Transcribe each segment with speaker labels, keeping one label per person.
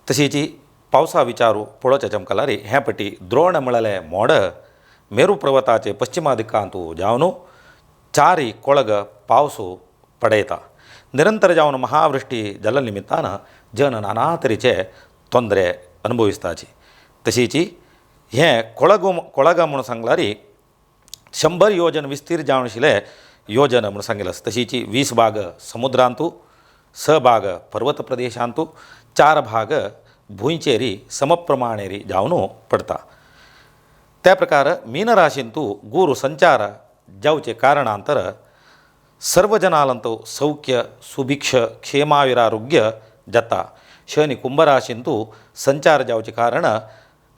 Speaker 1: तशीची पावसा विचारू पळोवच्या चमकलारी हें पटी द्रोण म्हळ्याले मोड मेरू पर्वताचे पश्चिमा दिकांतू जावन चारी कोळग पावसू पडयता. निरंतर जावन महावृष्टी जाल्ल्या निमित्तान जन नाना तरेचे तोंदरे अनुभविस्ताची. तशीची हें कोळग कोळग म्हूण सांगलारी 100 योजन विस्तीर्ण जावन आशिल्लें योजन म्हूण सांगिल्लें आसा. तशीची 20 भाग समुद्रांतू, 6 भाग पर्वत प्रदेशांतू, 4 भाग भुंयचेरी समप्रमाणेरी जावन पडता. त्या प्रकार मीनराशींतू गुरू संचार जावचे कारणांतर सर्व जनालंतू सौख्य सुभिक्ष क्षेमाविरारोग्य जाता. शनी कुंभराशींतू संचार जावचे कारण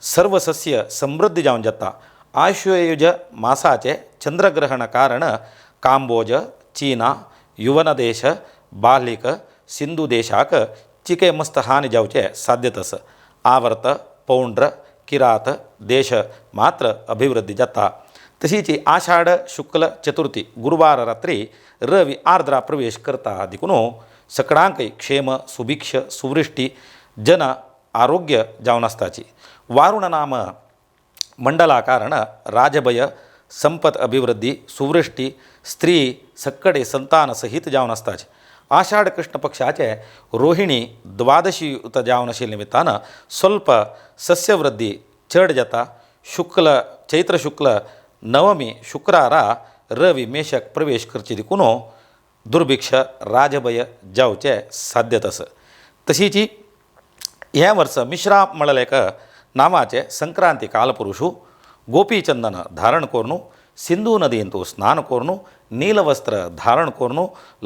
Speaker 1: सर्व सस्य समृद्धी जावन जाता. आश्वयुज मासाचे चंद्रग्रहण कारण कांबोज, चीना, युवन देश, बालिक, सिंधू देशाक चिके मस्त हानी जावचे साध्यत आसा. आवर्त, पौंड्र, किरात देश मात्र अभिवृद्धी जाता. तशीच आषाढ शुक्ल चतुर्थी गुरुवार रात्री रवी आर्द्रा प्रवेश करता देखून सकडांकय क्षेम सुभिक्ष सुवृष्टी जन आरोग्य जावन आसताची. वारुण नाम मंडला कारण राजभय संपत अभिवृद्धी सुवृष्टी स्त्री सक्कडे संतान सहित जावन आसताची. आषाढ कृष्ण पक्षाचे रोहिणी द्वादशी युत जावन आशिल्ल्या निमित्तान स्वल्प सस्यवृद्धी चड जाता. शुक्ल चैत्र शुक्ल नवमी शुक्रारा रवी मेषक प्रवेश करची देखून दुर्भिक्ष राजभय जावचे साध्यत आसा. तशीच हें वर्स मिश्रा म्हळ्यार एक नांवाचे संक्रांती कालपुरुशू गोपीचंदन धारण करून सिंधू नदींतू स्नान करून नीलवस्त्र धारण करून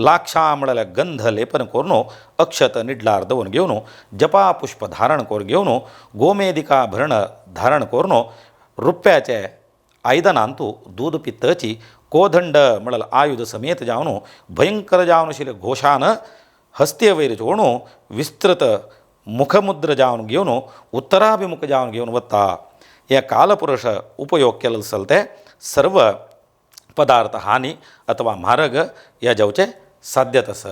Speaker 1: लाक्षा म्हळ्यार गंध लेपन करून अक्षत निडलार दवरून घेवन जपा पुष्प धारण करून घेवन गोमेदिका भरण धारण करून रुप्याचे आयदनांतू दूद पित्तची कोदंड म्हळ्यार आयुध समेत जावन भयंकर जावन आशिल्ले घोशान हस्ते वयर चोणू विस्तृत मुखमुद्र जावन घेवन उत्तराभिमुख जावन घेवन वता. हे कालपुरुष उपयोग केलो आसल ते सर्व पदार्थ हानी अथवा म्हारग ह्या जावचे साध्यत आसा.